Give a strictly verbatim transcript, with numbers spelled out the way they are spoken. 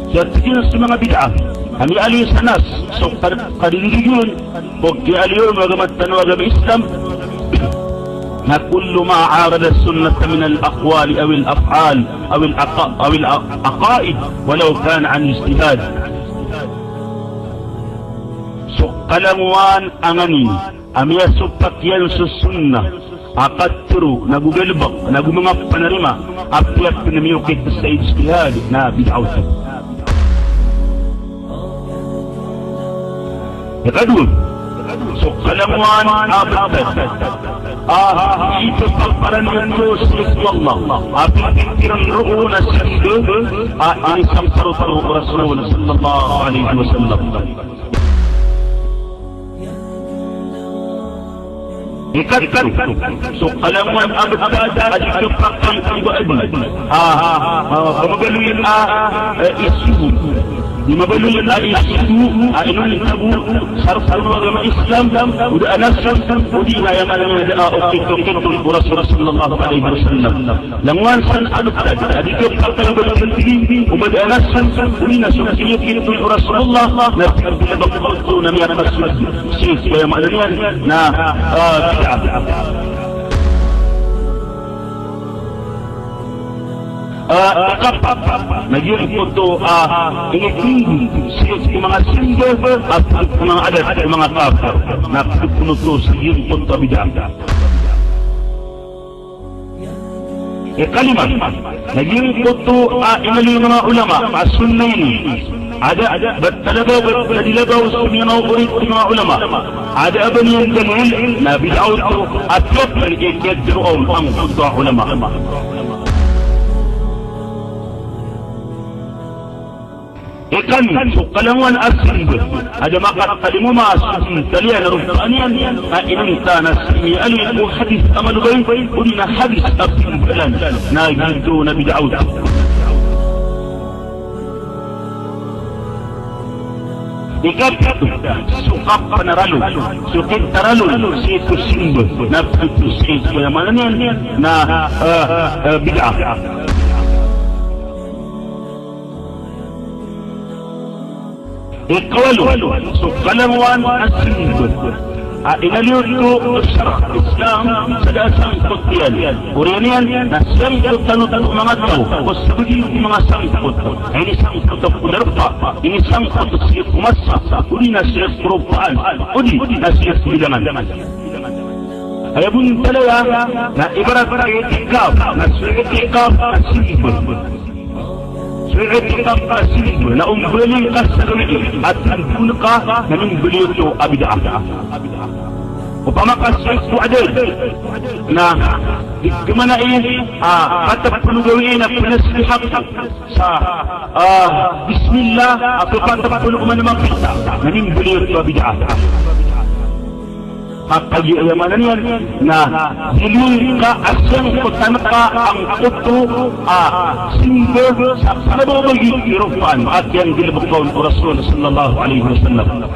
Sa tig iyan so manga bid'ah a miyaaloy sa nas so kad-, kadilidigiyon ko kiyaaloy o agama tano a agama Islam, na kullu ma arada sunnata min al-aqwali aw al-af'al aw al-aqa-, aw al-a-, aqaid, walaw kana an ijtihad. So kalangowan a nganin a miyasopak iyan so sunnah a katharo, nago galebek, nago manga panarima, apiya pn miyokit sa ijtihad, na bid'ah oto. Ikadowa, so kalangowan a btad a ipaparan oto sii ko Allah a pipikirn roo na simba a inisampar oto o Rasul sallallahu alaihi wasallam. Ikatlo, so kalangowan a btad a di kapakay o ba adn a, a, a, pamagaloy a, a, isu. Di mabaloy a isu a inonta bo sa rkn o agama Islam, o da a nas, odi na aya maana niyan da a okit-okit o Rasul sallallahu alaihi wasallam. Langowan san a btad a di kapakay o ba adn, o ba da a nas, odi na so kiyokit o Rasulullah na pagbilabak oto na miyakasold sii ko aya maana niyan na, ah, bid'ah. Ah, ikapat, na giyangkoto a initindg sii ko manga simba a pd ko manga adat o manga kafir, na pd oto sii giyangkoto a bid'ah. Ikalima, na giyangkoto a inaloy o manga ulama a sunnah ini a da, da, ba talaga, ba, ba di labaw so miyanaorit o manga ulama a da a ba niyan dalil, na bid'ah oto a tiyak na di kiyadroon angkoto a ulama. Ikan so kalangowan a simba a da makatalingoma so bintaliyan a ropaan iyan a inonta na sii miyaaloy ko hadith a malobay odi na hadith a pimbalan, na giyoto na bid'ah oto. Ikapito, so kapanaralo, so kitaralo sii ko simba na pd oto sii ko aya maana niyan na, ah, ah, bid'ah. Ikawalo, so kalangowan a simba a inaloy oto o sharia Islam sa da a sangkot iyan. Oriyan iyan na sangkotan oto o manga taw ko sabagi ko manga sangkot a inisangkot ko darpa, inisangkot sii ko masa, odi na sii ko ropaan, odi na sii ko bilangan. Aya bontalaya na ibarat a itikaf, na so itikaf a simba. So itikaf a simba na o mbaloy ka sa gawii a tindg ka na mimbaloy oto a bid'ah. Opama ka sii ko adad na di khamanai a katapolo gawii na pnasbihat sa, ah, bismillah a kapatapolo oman a mapita na mimbaloy oto a bid'ah. Ka kagiya aya maana niyan na dii ka a sangkotan ka angkoto a simba sa kna ba o ba giyoto i ropaan a kiyanggalbka on o Rasul sallallahu alaihi wasallam.